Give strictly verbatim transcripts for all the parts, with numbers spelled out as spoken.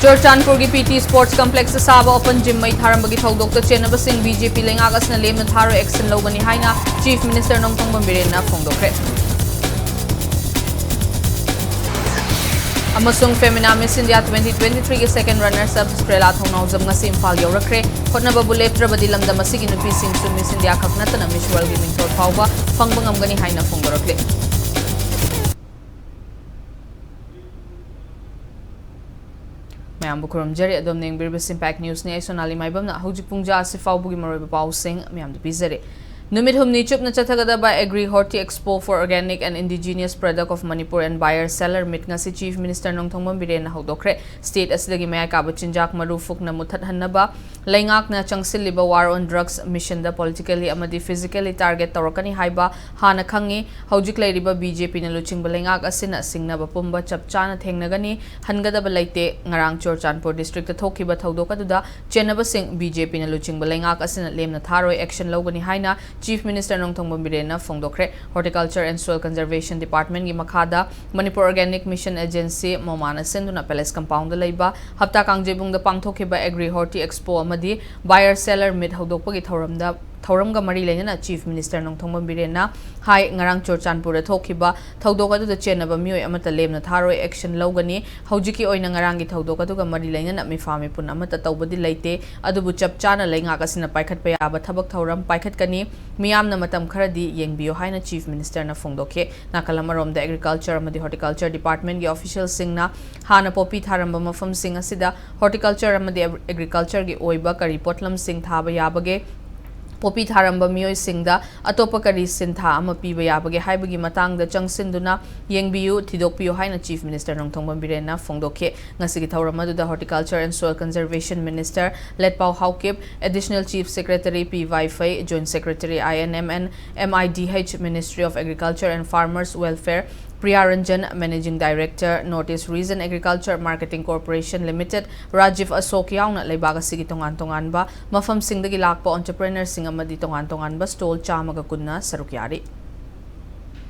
ꯆꯨꯔꯆꯥꯟꯄꯨꯔꯒꯤ P T Sports Complexꯇ ꯁꯥꯕ open gym ꯃꯩ ꯊꯥꯔꯝꯕꯒꯤ ꯊꯧꯗꯣꯛꯇ ꯆꯦꯟꯅꯕꯁꯤꯡ ꯕꯤ ꯖꯦ ꯄꯤ ꯂꯩꯉꯥꯛ ꯑꯁꯤꯅ ꯂꯦꯝꯅ ꯊꯥꯔꯣꯏ, action ꯂꯧꯒꯅꯤ ꯍꯥꯏꯅ Chief Minister ꯅꯣꯡꯊꯣꯝꯕꯝ ꯕꯤꯔꯦꯟꯅ ꯐꯣꯡꯗꯣꯛꯈ꯭ꯔꯦ꯫ ꯑꯃꯁꯨꯡ Femina Miss India twenty twenty-threeꯒꯤ second runners up Estrella ꯊꯧꯅꯥꯎꯖꯝ ꯉꯁꯤ ꯏꯝꯐꯥꯜ ꯌꯧꯔꯛꯈ꯭ꯔꯦ꯫ ꯍꯣꯠꯅꯕꯕꯨ ꯂꯦꯞꯇ꯭ꯔꯕꯗꯤ ꯂꯝꯗꯝ ꯑꯁꯤꯒꯤ ꯅꯨꯄꯤꯁꯤꯡꯁꯨ Miss India ꯈꯛ ꯅꯠꯇꯅ Miss Worldꯒꯤ ꯃꯤꯡꯊꯣꯜ ꯐꯥꯎꯕ ꯐꯪꯕ ꯉꯝꯒꯅꯤ ꯍꯥꯏꯅ ꯐꯣꯡꯗꯣꯔꯛꯂꯤ꯫ ꯃꯌꯥꯝꯕꯨ ꯈꯨꯔꯨꯝꯖꯔꯤ꯫ ꯑꯗꯣꯝꯅ ꯌꯦꯡꯕꯤꯔꯤꯕꯁꯤ Impact Newsꯅꯤ꯫ ꯑꯩ ꯁꯣꯅꯥꯂꯤ ꯃꯥꯏꯕꯝꯅ ꯍꯧꯖꯤꯛ ꯄꯨꯡ ꯖꯥ ꯑꯁꯤ ꯐꯥꯎꯕꯒꯤ ꯃꯔꯨꯑꯣꯏꯕ ꯄꯥꯎꯁꯤꯡ ꯃꯌꯥꯝꯗ ꯄꯤꯖꯔꯤ꯫ ꯅꯨꯃꯤꯠ ꯍꯨꯝꯅꯤ ꯆꯨꯞꯅ ꯆꯠꯊꯒꯗꯕ Agri Horti Expo for Organic and Indigenous Product of Manipur and Buyer Seller Meet ꯉꯁꯤ Chief Minister ꯅꯣꯡꯊꯣꯝꯕꯝ ꯕꯤꯔꯦꯟꯅ ꯍꯧꯗꯣꯛꯈ꯭ꯔꯦ꯫ State ꯑꯁꯤꯗꯒꯤ ꯃꯌꯥꯏ ꯀꯥꯕ ꯆꯤꯟꯖꯥꯛ ꯃꯔꯨ ꯐꯨꯛꯅ ꯃꯨꯠꯊꯠꯍꯟꯅꯕ ꯂꯩꯉꯥꯛꯅ ꯆꯪꯁꯤꯜꯂꯤꯕ War on Drugs Missionꯗ politically ꯑꯃꯗꯤ physically target ꯇꯧꯔꯛꯀꯅꯤ ꯍꯥꯏꯕ ꯍꯥꯟꯅ ꯈꯪꯉꯤ꯫ ꯍꯧꯖꯤꯛ ꯂꯩꯔꯤꯕ ꯕꯤ ꯖꯦ ꯄꯤꯅ ꯂꯨꯆꯤꯡꯕ ꯂꯩꯉꯥꯛ ꯑꯁꯤꯅ ꯁꯤꯡꯅꯕ ꯄꯨꯝꯕ ꯆꯞ ꯆꯥꯅ ꯊꯦꯡꯅꯒꯅꯤ, ꯍꯟꯒꯗꯕ ꯂꯩꯇꯦ꯫ ꯉꯔꯥꯡ ꯆꯨꯔꯆꯥꯟꯄꯨꯔ districtꯇ ꯊꯣꯛꯈꯤꯕ ꯊꯧꯗꯣꯛ ꯑꯗꯨꯗ ꯆꯦꯟꯅꯕꯁꯤꯡ ꯕꯤ ꯖꯦ ꯄꯤꯅ ꯂꯨꯆꯤꯡꯕ ꯂꯩꯉꯥꯛ ꯑꯁꯤꯅ ꯂꯦꯝꯅ ꯊꯥꯔꯣꯏ, action ꯂꯧꯒꯅꯤ ꯍꯥꯏꯅ Chief Minister Nongthombam ꯕꯤꯔꯦꯟꯅ ꯐꯣꯡꯗꯣꯛꯈ꯭ꯔꯦ꯫ Horticulture and Soil Conservation Departmentꯀꯤ ꯃꯈꯥꯗ Manipur Organic Mission Agency, ꯃꯣꯃꯥꯅ ꯁꯤꯟꯗꯨꯅ Palace Compoundꯗ ꯂꯩꯕ ꯍꯞꯇꯥ ꯀꯥꯡꯖꯩꯕꯨꯡꯗ ꯄꯥꯡꯊꯣꯛꯈꯤꯕ Agri Horti Expo ꯑꯃꯗꯤ Buyer Seller Meet ꯍꯧꯗꯣꯛꯄꯒꯤ ꯊꯧꯔꯝꯗ, ꯊꯧꯔꯝꯒ ꯃꯔꯤ ꯂꯩꯅꯅ Chief Minister ꯅꯣꯡꯊꯣꯝꯕꯝ ꯕꯤꯔꯦꯟꯅ ꯍꯥꯏ, ꯉꯔꯥꯡ ꯆꯨꯔꯆꯥꯟꯄꯨꯔꯗ ꯊꯣꯛꯈꯤꯕ ꯊꯧꯗꯣꯛ ꯑꯗꯨꯗ ꯆꯦꯟꯅꯕ ꯃꯤꯑꯣꯏ ꯑꯃꯠꯇ ꯂꯦꯝꯅ ꯊꯥꯔꯣꯏ, action ꯂꯧꯒꯅꯤ꯫ ꯍꯧꯖꯤꯛꯀꯤ ꯑꯣꯏꯅ ꯉꯔꯥꯡꯒꯤ ꯊꯧꯗꯣꯛ ꯑꯗꯨꯒ ꯃꯔꯤ ꯂꯩꯅꯅ ꯃꯤꯐꯥ ꯃꯤꯄꯨꯟ ꯑꯃꯠꯇ ꯇꯧꯕꯗꯤ ꯂꯩꯇꯦ, ꯑꯗꯨꯕꯨ ꯆꯞ ꯆꯥꯅ ꯂꯩꯉꯥꯛ ꯑꯁꯤꯅ ꯄꯥꯏꯈꯠꯄ ꯌꯥꯕ ꯊꯕꯛ ꯊꯧꯔꯝ ꯄꯥꯏꯈꯠꯀꯅꯤ꯫ ꯃꯤꯌꯥꯝꯅ ꯃꯇꯝ ꯈꯔꯗꯤ ꯌꯦꯡꯕꯤꯌꯨ ꯍꯥꯏꯅ Chief Ministerꯅ ꯐꯣꯡꯗꯣꯛꯈꯤ꯫ ꯅꯥꯀꯜ ꯑꯃꯔꯣꯝꯗ Agriculture ꯑꯃꯗꯤ Horticulture Departmentꯀꯤ officialꯁꯤꯡꯅ ꯍꯥꯟꯅ ꯄꯣꯄꯤ ꯊꯥꯔꯝꯕ ꯃꯐꯝꯁꯤꯡ ꯑꯁꯤꯗ Horticulture ꯑꯃꯗꯤ Agricultureꯒꯤ ꯑꯣꯏꯕ ꯀꯔꯤ ꯄꯣꯠꯂꯝꯁꯤꯡ ꯊꯥꯕ ꯌꯥꯕꯒꯦ, ꯄꯣꯄꯤ ꯊꯥꯔꯝꯕ ꯃꯤꯑꯣꯏꯁꯤꯡꯗ ꯑꯇꯣꯞꯄ ꯀꯔꯤ ꯁꯤꯟꯊꯥ ꯑꯃ ꯄꯤꯕ ꯌꯥꯕꯒꯦ ꯍꯥꯏꯕꯒꯤ ꯃꯇꯥꯡꯗ ꯆꯪꯁꯤꯟꯗꯨꯅ ꯌꯦꯡꯕꯤꯌꯨ, ꯊꯤꯗꯣꯛꯄꯤꯌꯨ ꯍꯥꯏꯅ Chief Minister ꯅꯣꯡꯊꯣꯝꯕꯝ ꯕꯤꯔꯦꯟꯅ ꯐꯣꯡꯗꯣꯛꯈꯤ꯫ ꯉꯁꯤꯒꯤ ꯊꯧꯔꯝ ꯑꯗꯨꯗ Horticulture and Soil Conservation Minister ꯂꯦꯠꯄꯥꯎ Haokip, Additional Chief Secretary P ꯋꯥꯏꯐꯩ, Joint Secretary I N M and M I D H, Ministry of Agriculture and Farmers Welfare, Priya Ranjan, Managing Director, North East Region Agriculture Marketing Corporation Limited, Rajiv Ashok ꯌꯥꯎꯅ ꯂꯩꯕꯥꯛ ꯑꯁꯤꯒꯤ ꯇꯣꯉꯥꯟ ꯇꯣꯉꯥꯟꯕ ꯃꯐꯝꯁꯤꯡꯗꯒꯤ ꯂꯥꯛꯄ entrepreneurꯁꯤꯡ ꯑꯃꯗꯤ ꯇꯣꯉꯥꯟ ꯇꯣꯉꯥꯟꯕ stall ꯆꯥꯝꯃꯒ ꯀꯨꯟꯅ ꯁꯔꯨꯛ ꯌꯥꯔꯤ꯫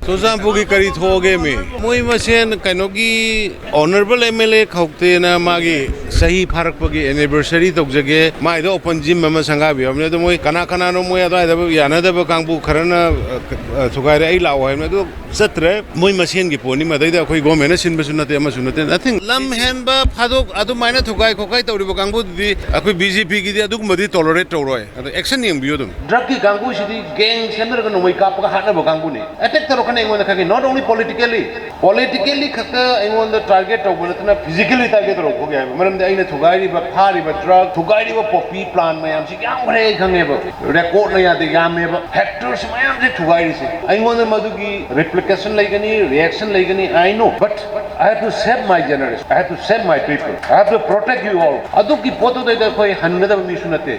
ꯆꯨꯔꯆꯥꯟꯄꯨꯔꯒꯤ ꯀꯔꯤ ꯊꯣꯛꯑꯒꯦ ꯃꯤ? ꯃꯣꯏ ꯃꯁꯦꯟ ꯀꯩꯅꯣꯒꯤ ꯑꯣꯅꯔꯦꯕꯜ ꯑꯦꯝ ꯑꯦꯜ ꯑꯦ ꯈꯧꯇꯦꯅ ꯃꯥꯒꯤ ꯆꯍꯤ ꯐꯥꯔꯛꯄꯒꯤ ꯑꯦꯅꯤꯚꯔꯁꯔꯤ ꯇꯧꯖꯒꯦ, ꯃꯥꯏꯗ ꯑꯣꯄꯟ ꯖꯤꯝ ꯑꯃ ꯁꯪꯒꯥꯕꯤꯔꯕꯅꯦ꯫ ꯑꯗꯣ ꯃꯣꯏ ꯀꯅꯥ ꯀꯅꯥꯅꯣ, ꯃꯣꯏ ꯑꯗꯨꯋꯥꯏꯗ ꯌꯥꯅꯗꯕ ꯀꯥꯡꯕꯨ ꯈꯔꯅ, ꯑ, ꯑ, ꯊꯨꯒꯥꯏꯔꯦ, ꯑꯩ ꯂꯥꯛꯑꯣ ꯍꯥꯏꯕꯅꯦ꯫ ꯑꯗꯣ ꯆꯠꯇ꯭ꯔꯦ, ꯃꯣꯏ ꯃꯁꯦꯟꯒꯤ ꯄꯣꯠꯅꯤ꯫ ꯃꯗꯩꯗ ꯑꯩꯈꯣꯏ ꯒꯣꯔꯃꯦꯟꯅ ꯁꯤꯟꯕꯁꯨ ꯅꯠꯇꯦ, ꯑꯃꯁꯨ ꯅꯠꯇꯦ, ꯅꯊꯤꯡ꯫ ꯂꯝ ꯍꯦꯟꯕ ꯐꯥꯗꯣꯛ ꯑꯗꯨꯃꯥꯏꯅ ꯊꯨꯒꯥꯏ ꯈꯣꯠꯀꯥꯏ ꯇꯧꯔꯤꯕ ꯀꯥꯡꯕꯨꯗꯨꯗꯤ ꯑꯩꯈꯣꯏ ꯕꯤ ꯖꯦ ꯄꯤꯒꯤꯗꯤ ꯑꯗꯨꯒꯨꯝꯕꯗꯤ ꯇꯣꯂꯔꯦꯠ ꯇꯧꯔꯣꯏ꯫ ꯑꯗꯣ ꯑꯦꯛꯁꯟ ꯌꯦꯡꯕꯤꯌꯨ ꯑꯗꯨꯝ꯫ ꯗ꯭ꯔꯒꯀꯤ ꯀꯥꯡꯕꯨꯁꯤꯗꯤ ꯒꯦꯡ ꯁꯦꯝꯅꯔꯒ ꯅꯣꯡꯃꯩ ꯀꯥꯞꯄꯒ ꯍꯥꯠꯅꯕ ꯀꯥꯡꯕꯨꯅꯤ꯫ ꯑꯦꯇꯦꯛ ꯇꯧꯔꯛꯀꯅꯤ ꯑꯩꯉꯣꯟꯗ ꯈꯪꯉꯤ, not only politically꯫ ꯄꯣꯂꯤꯇꯤꯀꯦꯜꯂꯤ ꯈꯛꯇ ꯑꯩꯉꯣꯟꯗ ꯇꯥꯔꯒꯦꯠ ꯇꯧꯕ ꯅꯠꯇꯅ ꯐꯤꯖꯤꯀꯦꯜꯂꯤ ꯇꯥꯔꯒꯦꯠ ꯇꯧꯔꯛꯄ ꯌꯥꯏꯕ꯫ ꯃꯔꯝꯗꯤ ꯑꯩꯅ ꯊꯨꯒꯥꯏꯔꯤꯕ, ꯐꯥꯔꯤꯕ ꯗ꯭ꯔꯒ, ꯊꯨꯒꯥꯏꯔꯤꯕ ꯄꯣꯄꯤ ꯄ꯭ꯂꯥꯟ ꯃꯌꯥꯝꯁꯤ ꯌꯥꯝꯈ꯭ꯔꯦ ꯑꯩ ꯈꯪꯉꯦꯕ꯫ ꯔꯦꯀꯣꯔꯠꯅ ꯌꯥꯗꯦ, ꯌꯥꯝꯃꯦꯕ꯫ ꯐꯦꯛꯇꯔꯁ ꯃꯌꯥꯝꯁꯦ ꯊꯨꯒꯥꯏꯔꯤꯁꯦ꯫ ꯑꯩꯉꯣꯟꯗ ꯃꯗꯨꯒꯤ ꯔꯤꯄ꯭ꯂꯤꯀꯦꯁꯟ ꯂꯩꯒꯅꯤ, ꯔꯤꯌꯦꯛꯁꯟ ꯂꯩꯒꯅꯤ, I know, but I have to save my generation, I have to save my people, I have to protect you all. ꯑꯗꯨꯒꯤ ꯄꯣꯠꯇꯨꯗꯩꯗ ꯑꯩꯈꯣꯏ ꯍꯟꯒꯗꯕ ꯃꯤꯁꯨ ꯅꯠꯇꯦ꯫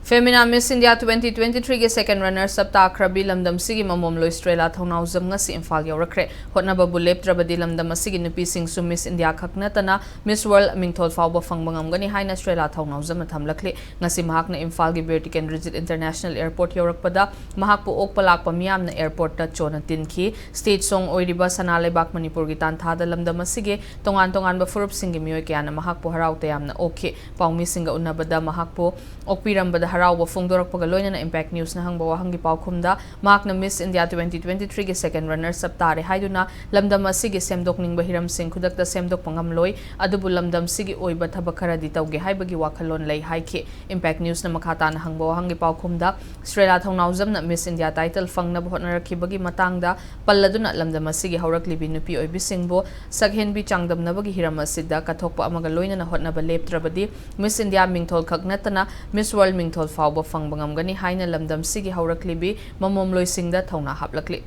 Femina Miss India twenty twenty-three ꯒꯤ second runners up ꯇꯥꯈ꯭ꯔꯕꯤ ꯂꯝꯗꯝꯁꯤꯒꯤ ꯃꯃꯣꯝꯂꯣꯏ ꯁ꯭ꯇ꯭ꯔꯦꯂꯥ ꯊꯧꯅꯥꯎꯖꯝ ꯉꯁꯤ ꯏꯝꯐꯥꯜ ꯌꯧꯔꯛꯈ꯭ꯔꯦ꯫ ꯍꯣꯠꯅꯕꯕꯨ ꯂꯦꯞꯇ꯭ꯔꯕꯗꯤ ꯂꯝꯗꯝ ꯑꯁꯤꯒꯤ ꯅꯨꯄꯤꯁꯤꯡꯁꯨ Miss India ꯈꯛ ꯅꯠꯇꯅ Miss World ꯃꯤꯡꯊꯣꯜ ꯐꯥꯎꯕ ꯐꯪꯕ ꯉꯝꯒꯅꯤ ꯍꯥꯏꯅ ꯁ꯭ꯇ꯭ꯔꯦꯂꯥ ꯊꯧꯅꯥꯎꯖꯝꯅ ꯊꯝꯂꯛꯂꯤ꯫ ꯉꯁꯤ ꯃꯍꯥꯛꯅ ꯏꯝꯐꯥꯜꯒꯤ ꯕꯤꯔ ꯇꯤꯀꯦꯟꯗ꯭ꯔꯖꯤꯠ International Airport ꯌꯧꯔꯛꯄꯗ ꯃꯍꯥꯛꯄꯨ ꯑꯣꯛꯄ ꯂꯥꯛꯄ ꯃꯤꯌꯥꯝꯅ airport ꯇ ꯆꯣꯟꯅ ꯇꯤꯟꯈꯤ꯫ State song ꯑꯣꯏꯔꯤꯕ ꯁꯅꯥ ꯂꯩꯕꯥꯛ ꯃꯅꯤꯄꯨꯔꯒꯤ ꯇꯥꯟꯊꯥꯗ ꯂꯝꯗꯝ ꯑꯁꯤꯒꯤ ꯇꯣꯉꯥꯟ ꯇꯣꯉꯥꯟꯕ ꯐꯨꯔꯨꯞꯁꯤꯡꯒꯤ ꯃꯤꯑꯣꯏ ꯀꯌꯥꯅ ꯃꯍꯥꯛꯄꯨ ꯍꯔꯥꯎ ꯇꯌꯥꯝꯅ ꯑꯣꯛꯈꯤ꯫ ꯄꯥꯎꯃꯤꯁꯤꯡꯒ ꯎꯅꯕꯗ ꯃꯍꯥꯛꯄꯨ ꯑꯣꯛꯄꯤꯔꯝꯕꯗ ꯍꯔꯥꯎꯕ ꯐꯣꯡꯗꯣꯔꯛꯄꯒ ꯂꯣꯏꯅꯅ Impact News ꯅ ꯍꯪꯕ ꯋꯥꯍꯪꯒꯤ ꯄꯥꯎꯈꯨꯝꯗ ꯃꯍꯥꯛꯅ Miss India twenty twenty-three ꯒꯤ second runners up ꯇꯥꯔꯦ ꯍꯥꯏꯗꯨꯅ ꯂꯝꯗꯝ ꯑꯁꯤꯒꯤ ꯁꯦꯝꯗꯣꯛꯅꯤꯡꯕ ꯍꯤꯔꯝꯁꯤꯡ ꯈꯨꯗꯛꯇ ꯁꯦꯝꯗꯣꯛꯄ ꯉꯝꯂꯣꯏ, ꯑꯗꯨꯕꯨ ꯂꯝꯗꯝꯁꯤꯒꯤ ꯑꯣꯏꯕ ꯊꯕꯛ ꯈꯔꯗꯤ ꯇꯧꯒꯦ ꯍꯥꯏꯕꯒꯤ ꯋꯥꯈꯜꯂꯣꯟ ꯂꯩ ꯍꯥꯏꯈꯤ꯫ Impact News ꯅ ꯃꯈꯥ ꯇꯥꯅ ꯍꯪꯕ ꯋꯥꯍꯪꯒꯤ ꯄꯥꯎꯈꯨꯝꯗ ꯁ꯭ꯔꯦꯂꯥ ꯊꯧꯅꯥꯎꯖꯝꯅ Miss India title ꯐꯪꯅꯕ ꯍꯣꯠꯅꯔꯛꯈꯤꯕꯒꯤ ꯃꯇꯥꯡꯗ ꯄꯜꯂꯗꯨꯅ ꯂꯝꯗꯝ ꯑꯁꯤꯒꯤ ꯍꯧꯔꯛꯂꯤꯕꯤ ꯅꯨꯄꯤ ꯑꯣꯏꯕꯤꯁꯤꯡꯕꯨ ꯁꯛꯍꯦꯟꯕꯤ ꯆꯥꯡꯗꯝꯅꯕꯒꯤ ꯍꯤꯔꯝ ꯑꯁꯤꯗ ꯀꯠꯊꯣꯛꯄ ꯑꯃꯒ ꯂꯣꯏꯅꯅ ꯍꯣꯠꯅꯕ ꯂꯦꯞꯇ꯭ꯔꯕꯗꯤ Miss India ꯃꯤꯡꯊꯣꯜ ꯈꯛ ꯅꯠꯇꯅ Miss World ꯃꯤꯡꯊꯣꯜ ꯐꯥꯎꯕ ꯐꯪꯕ ꯉꯝꯒꯅꯤ ꯍꯥꯏꯅ ꯂꯝꯗꯝꯁꯤꯒꯤ ꯍꯧꯔꯛꯂꯤꯕꯤ ꯃꯃꯣꯝꯂꯣꯏꯁꯤꯡꯗ ꯊꯧꯅꯥ ꯍꯥꯞꯂꯛꯂꯤ꯫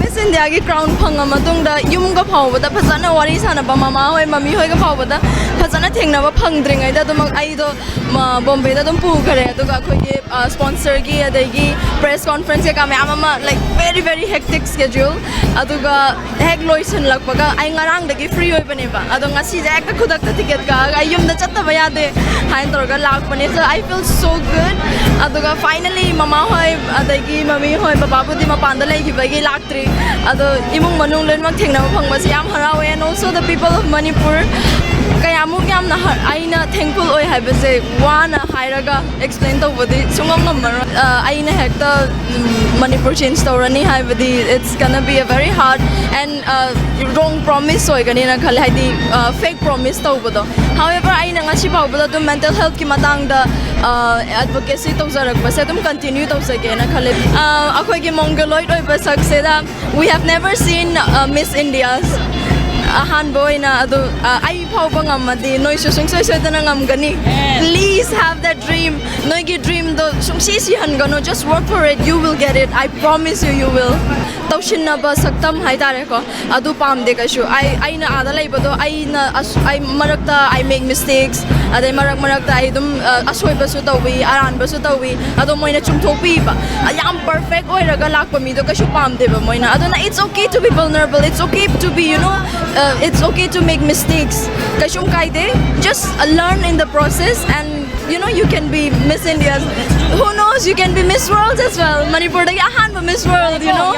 Miss India ꯒꯤ crown ꯐꯪꯉ ꯃꯇꯨꯡꯗ ꯌꯨꯝꯒ ꯐꯥꯎꯕꯗ ꯐꯖꯅ ꯋꯥꯔꯤ ꯁꯥꯟꯅꯕ, ꯃꯃꯥ ꯍꯣꯏ, ꯃꯃꯤ ꯍꯣꯏꯒ ꯐꯥꯎꯕꯗ ꯐꯖꯅ ꯊꯦꯡꯅꯕ ꯐꯪꯗ꯭ꯔꯤꯉꯩꯗ ꯑꯗꯨꯃꯛ ꯑꯩꯗꯣ ꯕꯣꯝꯕꯦꯗ ꯑꯗꯨꯝ ꯄꯨꯈꯔꯦ꯫ ꯑꯗꯨꯒ ꯑꯩꯈꯣꯏꯒꯤ ꯁ꯭ꯄꯣꯟꯁꯔꯒꯤ ꯑꯗꯒꯤ ꯄ꯭ꯔꯦꯁ ꯀꯣꯟꯐ꯭ꯔꯦꯟꯁ ꯀꯩꯀꯥ ꯃꯌꯥꯝ ꯑꯃ, like, very very hectic schedule. ꯑꯗꯨꯒ ꯍꯦꯛ ꯂꯣꯏꯁꯤꯜꯂꯛꯄꯒ ꯑꯩ ꯉꯔꯥꯡꯗꯒꯤ ꯐ꯭ꯔꯤ ꯑꯣꯏꯕꯅꯦꯕ, ꯑꯗꯣ ꯉꯁꯤꯁꯦ ꯍꯦꯛꯇ ꯈꯨꯗꯛꯇ ꯇꯤꯀꯦꯠ ꯀꯛꯑꯒ ꯑꯩ ꯌꯨꯝꯗ ꯆꯠꯇꯕ ꯌꯥꯗꯦ ꯍꯥꯏꯅ ꯇꯧꯔꯒ ꯂꯥꯛꯄꯅꯦ꯫ So I feel so good. ꯑꯗꯨꯒ ꯐꯥꯏꯅꯂꯤ ꯃꯃꯥ ꯍꯣꯏ ꯑꯗꯒꯤ ꯃꯃꯤ ꯍꯣꯏ, ꯕꯕꯥꯕꯨꯗꯤ ꯃꯄꯥꯟꯗ ꯂꯩꯈꯤꯕꯒꯤ ꯂꯥꯛꯇ꯭ꯔꯤ꯫ ꯑꯗꯣ ꯏꯃꯨꯡ ꯃꯅꯨꯡ ꯂꯣꯏꯅꯃꯛ ꯊꯦꯡꯅꯕ ꯐꯪꯕꯁꯦ ꯌꯥꯝ ꯍꯔꯥꯎꯋꯦ꯫ And also the people of Manipur, ꯀꯌꯥꯃꯨꯛ ꯌꯥꯝꯅ ꯍ- ꯑꯩꯅ ꯊꯦꯡꯛꯐꯨꯜ ꯑꯣꯏ ꯍꯥꯏꯕꯁꯦ ꯋꯥꯅ ꯍꯥꯏꯔꯒ ꯑꯦꯛꯁꯄ꯭ꯂꯦꯟ ꯇꯧꯕꯗꯤ ꯁꯨꯡꯉꯝ ꯉꯝꯃꯔꯣꯏ꯫ ꯑ, ꯑꯩꯅ ꯍꯦꯛꯇ ꯎꯝ, ꯃꯅꯤꯄꯨꯔ ꯆꯦꯟꯖ ꯇꯧꯔꯅꯤ ꯍꯥꯏꯕꯗꯤ, it's gonna be a very hard and, uh, wrong promise ꯑꯣꯏꯒꯅꯤꯅ ꯈꯜꯂꯦ, ꯍꯥꯏꯗꯤ ꯐꯦꯛ ꯄ꯭ꯔꯣꯃꯤꯁ ꯇꯧꯕꯗꯣ꯫ However, ꯑꯩꯅ ꯉꯁꯤ ꯐꯥꯎꯕꯗ ꯑꯗꯨꯝ ꯃꯦꯟꯇꯦꯜ ꯍꯦꯜꯠꯀꯤ ꯃꯇꯥꯡꯗ ꯑꯦꯗꯚꯣꯀꯦꯁꯤ ꯇꯧꯖꯔꯛꯄꯁꯦ ꯑꯗꯨꯝ ꯀꯟꯇꯤꯅ꯭ꯌꯨ ꯇꯧꯖꯒꯦꯅ ꯈꯜꯂꯦ꯫ ꯑ, ꯑꯩꯈꯣꯏꯒꯤ ꯃꯣꯡꯒꯣꯂꯣꯏꯗ ꯑꯣꯏꯕ ꯁꯛꯁꯤꯗ, we have never seen, uh, Miss India's ꯑꯍꯥꯟꯕ ꯑꯣꯏꯅ꯫ ꯑꯗꯨ, ꯑ, ꯑꯩ ꯐꯥꯎꯕ ꯉꯝꯃꯗꯤ ꯅꯣꯏꯁꯨ ꯁꯨꯡꯁꯣꯏ ꯁꯣꯏꯗꯅ ꯉꯝꯒꯅꯤ꯫ Please have that dream. ꯅꯣꯏꯒꯤ ꯗ꯭ꯔꯤꯝꯗꯣ ꯁꯨꯡꯁꯤ ꯁꯤꯍꯟꯒꯅꯨ. Just work for it. You will get it. I promise you, you will. ꯇꯧꯁꯤꯟꯅꯕ ꯁꯛꯇꯝ ꯍꯥꯏꯇꯥꯔꯦꯀꯣ, ꯑꯗꯨ ꯄꯥꯝꯗꯦ ꯀꯩꯁꯨ꯫ ꯑꯩ, ꯑꯩꯅ ꯑꯥꯗ ꯂꯩꯕꯗꯣ, ꯑꯩꯅ ꯑꯁ-, ꯑꯩ ꯃꯔꯛꯇ I make mistakes, ꯑꯗꯩ ꯃꯔꯛ ꯃꯔꯛꯇ ꯑꯩ ꯑꯗꯨꯝ, ꯑ, ꯑꯁꯣꯏꯕꯁꯨ ꯇꯧꯏ, ꯑꯔꯥꯟꯕꯁꯨ ꯇꯧꯏ꯫ ꯑꯗꯣ ꯃꯣꯏꯅ ꯆꯨꯝꯊꯣꯛꯄꯤꯕ꯫ ꯑ, ꯌꯥꯝ ꯄꯔꯐꯦꯛ ꯑꯣꯏꯔꯒ ꯂꯥꯛꯄ ꯃꯤꯗꯣ ꯀꯩꯁꯨ ꯄꯥꯝꯗꯦꯕ ꯃꯣꯏꯅ꯫ ꯑꯗꯨꯅ it's okay to be vulnerable, it's okay to be, you know, uh, it's okay to make mistakes. ꯀꯩꯁꯨꯝ ꯀꯥꯏꯗꯦ. Just, uh, learn in the process and, you know, you can be Miss India. Who knows, you can be Miss World as well. ꯃꯅꯤꯄꯨꯔꯗꯒꯤ ꯑꯍꯥꯟꯕ Miss World, you know.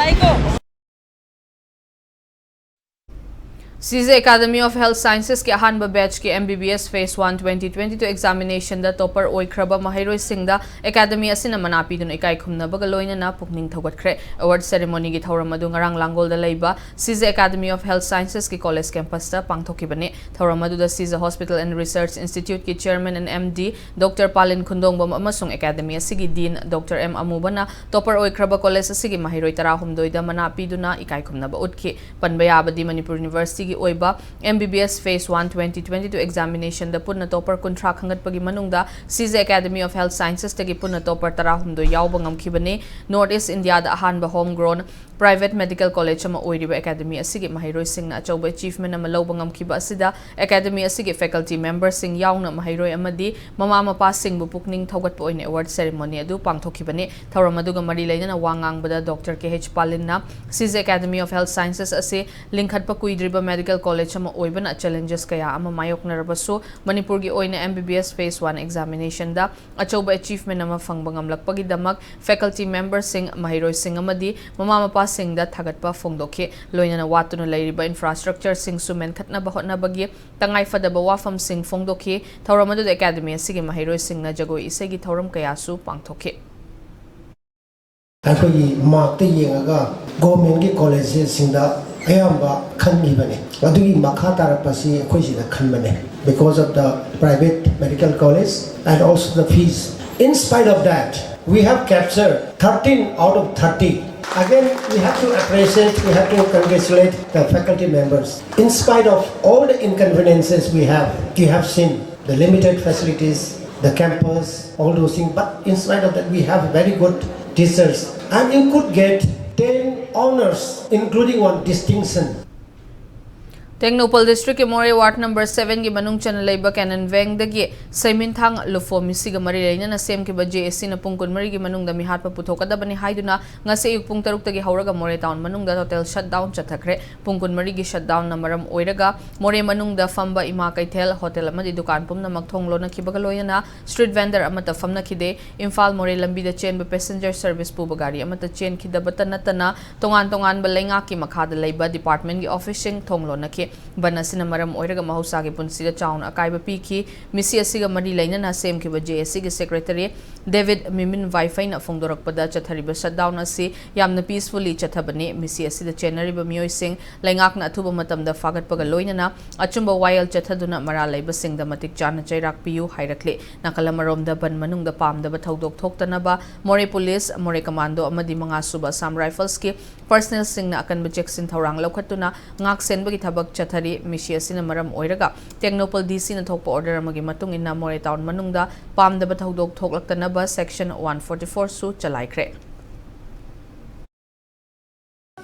ꯁꯤꯖꯦ Academy of Health Sciences ꯀꯤ ꯑꯍꯥꯟꯕ batch ꯀꯤ M B B S Phase One twenty twenty-two examination ꯗ topper ꯑꯣꯏꯈ꯭ꯔꯕ ꯃꯍꯩꯔꯣꯏꯁꯤꯡꯗ Academy ꯑꯁꯤꯅ ꯃꯅꯥ ꯄꯤꯗꯨꯅ ꯏꯀꯥꯏ ꯈꯨꯝꯅꯕꯒ ꯂꯣꯏꯅꯅ ꯄꯨꯛꯅꯤꯡ ꯊꯧꯒꯠꯈ꯭ꯔꯦ꯫ Award ceremony ꯒꯤ ꯊꯧꯔꯝ ꯑꯗꯨ ꯉꯔꯥꯡ ꯂꯥꯡꯒꯣꯜꯗ ꯂꯩꯕ ꯁꯤꯖꯦ Academy of Health Sciences ꯀꯤ college campus ꯇ ꯄꯥꯡꯊꯣꯛꯈꯤꯕꯅꯤ꯫ ꯊꯧꯔꯝ ꯑꯗꯨꯗ ꯁꯤꯖ Hospital and Research Institute ꯀꯤ Chairman and M D Doctor ꯄꯥꯂꯤꯟ ꯈꯨꯟꯗꯣꯡꯕꯝ ꯑꯃꯁꯨꯡ Academy ꯑꯁꯤꯒꯤ Dean Doctor M ꯑꯃꯨꯕꯅ topper ꯑꯣꯏꯈ꯭ꯔꯕ college ꯑꯁꯤꯒꯤ ꯃꯍꯩꯔꯣꯏ ꯇꯔꯥꯍꯨꯝꯗꯣꯏꯗ ꯃꯅꯥ ꯄꯤꯗꯨꯅ ꯏꯀꯥꯏ ꯈꯨꯝꯅꯕ ꯎꯠꯈꯤ꯫ ꯄꯟꯕ ꯌꯥꯕꯗꯤ ꯃꯅꯤꯄꯨꯔ University ꯒꯤ ꯑꯣꯏꯕ M B B S Phase One twenty twenty-two examination ꯗ ꯄꯨꯟꯅ topper ꯀꯨꯟꯊ꯭ꯔꯥ ꯈꯟꯒꯠꯄꯒꯤ ꯃꯅꯨꯡꯗ ꯁꯤꯖ Academy of Health Sciences ꯇꯒꯤ ꯄꯨꯟꯅ topper ꯇꯔꯥꯍꯨꯝꯗꯣꯏ ꯌꯥꯎꯕ ꯉꯝꯈꯤꯕꯅꯤ꯫ North East India ꯗ ꯑꯍꯥꯟꯕ home grown private medical college ꯑꯃ ꯑꯣꯏꯔꯤꯕ academy ꯑꯁꯤꯒꯤ ꯃꯍꯩꯔꯣꯏꯁꯤꯡꯅ ꯑꯆꯧꯕ achievement ꯑꯃ ꯂꯧꯕ ꯉꯝꯈꯤꯕ ꯑꯁꯤꯗ academy ꯑꯁꯤꯒꯤ faculty memberꯁꯤꯡ ꯌꯥꯎꯅ ꯃꯍꯩꯔꯣꯏ ꯑꯃꯗꯤ ꯃꯃꯥ ꯃꯄꯥꯁꯤꯡꯕꯨ ꯄꯨꯛꯅꯤꯡ ꯊꯧꯒꯠꯄ ꯑꯣꯏꯅ award ceremony ꯑꯗꯨ ꯄꯥꯡꯊꯣꯛꯈꯤꯕꯅꯤ꯫ ꯊꯧꯔꯝ ꯑꯗꯨꯒ ꯃꯔꯤ ꯂꯩꯅꯅ ꯋꯥ ꯉꯥꯡꯕꯗ Doctor K H ꯄꯥꯂꯤꯟꯅ CJ Academy of Health Sciences ꯑꯁꯤ ꯂꯤꯡꯈꯠꯄ ꯀꯨꯏꯗ꯭ꯔꯤꯕ medical college ꯑꯃ ꯑꯣꯏꯕꯅ challenges ꯀꯌꯥ ꯑꯃ ꯃꯥꯌꯣꯛꯅꯔꯕꯁꯨ ꯃꯅꯤꯄꯨꯔꯒꯤ ꯑꯣꯏꯅ MBBS Phase One examinationꯗ ꯑꯆꯧꯕ achievement ꯑꯃ ꯐꯪꯕ ꯉꯝꯂꯛꯄꯒꯤꯗꯃꯛ faculty memberꯁꯤꯡ, ꯃꯍꯩꯔꯣꯏꯁꯤꯡ ꯑꯃꯗꯤ ꯃꯃꯥ ꯃꯄꯥꯁꯤꯡꯗ ꯊꯥꯒꯠꯄ ꯐꯣꯡꯗꯣꯛꯈꯤ꯫ ꯂꯣꯏꯅꯅ ꯋꯥꯠꯇꯨꯅ ꯂꯩꯔꯤꯕ infrastructureꯁꯤꯡꯁꯨ ꯃꯦꯟꯈꯠꯅꯕ ꯍꯣꯠꯅꯕꯒꯤ ꯇꯉꯥꯏ ꯐꯗꯕ ꯋꯥꯐꯝꯁꯤꯡ ꯐꯣꯡꯗꯣꯛꯈꯤ꯫ ꯊꯧꯔꯝ ꯑꯗꯨꯗ academy ꯑꯁꯤꯒꯤ ꯃꯍꯩꯔꯣꯏꯁꯤꯡꯅ ꯖꯒꯣꯏ ꯏꯁꯩꯒꯤ ꯊꯧꯔꯝ ꯀꯌꯥꯁꯨ ꯄꯥꯡꯊꯣꯛꯈꯤ꯫ ꯑꯩꯈꯣꯏꯒꯤ markꯇ ꯌꯦꯡꯉꯒ governmentꯀꯤ collegeꯁꯤꯡꯗ ꯑꯌꯥꯝꯕ ꯈꯟꯈꯤꯕꯅꯤ꯫ ꯑꯗꯨꯒꯤ ꯃꯈꯥ ꯇꯥꯔꯛꯄꯁꯤ ꯑꯩꯈꯣꯏ ꯁꯤꯗ ꯈꯟꯕꯅꯦ, because of the private medical college and also the fees. In spite of that, we have captured thirteen out of thirty. Again, we have to appreciate, we have to congratulate the faculty members. In spite of all the inconveniences we have, you have seen the limited facilities, the campus, all those things. But in spite of that, we have very good teachers. And you could get ten honors, including one distinction. Tengnoupal districtꯀꯤ ꯃꯣꯔꯦ ward number sevenꯒꯤ ꯃꯅꯨꯡ ꯆꯟꯅ ꯂꯩꯕ Canon ꯚꯦꯡꯗꯒꯤ ꯁꯩꯃꯤꯟꯊꯥꯡ ꯂꯨꯐꯣ ꯃꯤꯁꯤꯒ ꯃꯔꯤ ꯂꯩꯅꯅ ꯁꯦꯝꯈꯤꯕ JACꯅ ꯄꯨꯡ ꯀꯨꯟꯃꯔꯤꯒꯤ ꯃꯅꯨꯡꯗ ꯃꯤꯍꯥꯠꯄ ꯄꯨꯊꯣꯛꯀꯗꯕꯅꯤ ꯍꯥꯏꯗꯨꯅ ꯉꯁꯤ ꯑꯌꯨꯛ ꯄꯨꯡ ꯇꯔꯨꯛꯇꯒꯤ ꯍꯧꯔꯒ ꯃꯣꯔꯦ town ꯃꯅꯨꯡꯗ total shutdown ꯆꯠꯊꯈ꯭ꯔꯦ꯫ ꯄꯨꯡ ꯀꯨꯟꯃꯔꯤꯒꯤ shutdownꯅ ꯃꯔꯝ ꯑꯣꯏꯔꯒ ꯃꯣꯔꯦ ꯃꯅꯨꯡꯗ ꯐꯝꯕ ꯏꯃꯥ ꯀꯩꯊꯦꯜ, hotel ꯑꯃꯗꯤ ꯗꯨꯀꯥꯟ ꯄꯨꯝꯅꯃꯛ ꯊꯣꯡ ꯂꯣꯟꯅꯈꯤꯕꯒ ꯂꯣꯏꯅꯅ street vendor ꯑꯃꯠꯇ ꯐꯝꯅꯈꯤꯗꯦ꯫ ꯏꯝꯐꯥꯜ ꯃꯣꯔꯦ ꯂꯝꯕꯤꯗ ꯆꯦꯟꯕ passenger service ꯄꯨꯕ ꯒꯥꯔꯤ ꯑꯃꯠꯇ ꯆꯦꯟꯈꯤꯗꯕꯇ ꯅꯠꯇꯅ ꯇꯣꯉꯥꯟ ꯇꯣꯉꯥꯟꯕ ꯂꯩꯉꯥꯛꯀꯤ ꯃꯈꯥꯗ ꯂꯩꯕ departmentꯀꯤ officeꯁꯤꯡ ꯊꯣꯡ ꯂꯣꯟꯅꯈꯤ꯫ ꯕꯟ ꯑꯁꯤꯅ ꯃꯔꯝ ꯑꯣꯏꯔꯒ ꯃꯍꯧꯁꯥꯒꯤ ꯄꯨꯟꯁꯤꯗ ꯆꯥꯎꯅ ꯑꯀꯥꯏꯕ ꯄꯤꯈꯤ꯫ ꯃꯤꯁꯤ ꯑꯁꯤꯒ ꯃꯔꯤ ꯂꯩꯅꯅ ꯁꯦꯝꯈꯤꯕ JACꯒꯤ secretary ꯗꯦꯕꯤꯗ ꯃꯤꯃꯤꯟ ꯋꯥꯏꯐꯩꯅ ꯐꯣꯡꯗꯣꯔꯛꯄꯗ ꯆꯠꯊꯔꯤꯕ shutdown ꯑꯁꯤ ꯌꯥꯝꯅ peacefully ꯆꯠꯊꯕꯅꯤ꯫ ꯃꯤꯁꯤ ꯑꯁꯤꯗ ꯆꯦꯟꯅꯔꯤꯕ ꯃꯤꯑꯣꯏꯁꯤꯡ ꯂꯩꯉꯥꯛꯅ ꯑꯊꯨꯕ ꯃꯇꯝꯗ ꯐꯥꯒꯠꯄꯒ ꯂꯣꯏꯅꯅ ꯑꯆꯨꯝꯕ ꯋꯥꯌꯦꯜ ꯆꯠꯊꯗꯨꯅ ꯃꯔꯥꯜ ꯂꯩꯕꯁꯤꯡꯗ ꯃꯇꯤꯛ ꯆꯥꯅ ꯆꯩꯔꯥꯛ ꯄꯤꯌꯨ ꯍꯥꯏꯔꯛꯂꯤ꯫ ꯅꯥꯀꯜ ꯑꯃꯔꯣꯝꯗ ꯕꯟ ꯃꯅꯨꯡꯗ ꯄꯥꯝꯗꯕ ꯊꯧꯗꯣꯛ ꯊꯣꯛꯇꯅꯕ ꯃꯣꯔꯦ police, ꯃꯣꯔꯦ commando ꯑꯃꯗꯤ ꯃꯉꯥꯁꯨꯕ Assam Riflesꯀꯤ personnelꯁꯤꯡꯅ ꯑꯀꯟꯕ ꯆꯦꯛꯁꯤꯟ ꯊꯧꯔꯥꯡ ꯂꯧꯈꯠꯇꯨꯅ ꯉꯥꯛ ꯁꯦꯟꯕꯒꯤ ꯊꯕꯛ ꯆꯠꯊꯔꯤ꯫ ꯃꯤꯁꯤ ꯑꯁꯤꯅ ꯃꯔꯝ ꯑꯣꯏꯔꯒ ꯇꯦꯡꯅꯧꯄꯜ DCꯅ ꯊꯣꯛꯄ order ꯑꯃꯒꯤ ꯃꯇꯨꯡ ꯏꯟꯅ ꯃꯣꯔꯦ town ꯃꯅꯨꯡꯗ ꯄꯥꯝꯗꯕ ꯊꯧꯗꯣꯛ ꯊꯣꯛꯂꯛꯇꯅꯕ section one forty fourꯁꯨ ꯆꯂꯥꯏꯈ꯭ꯔꯦ꯫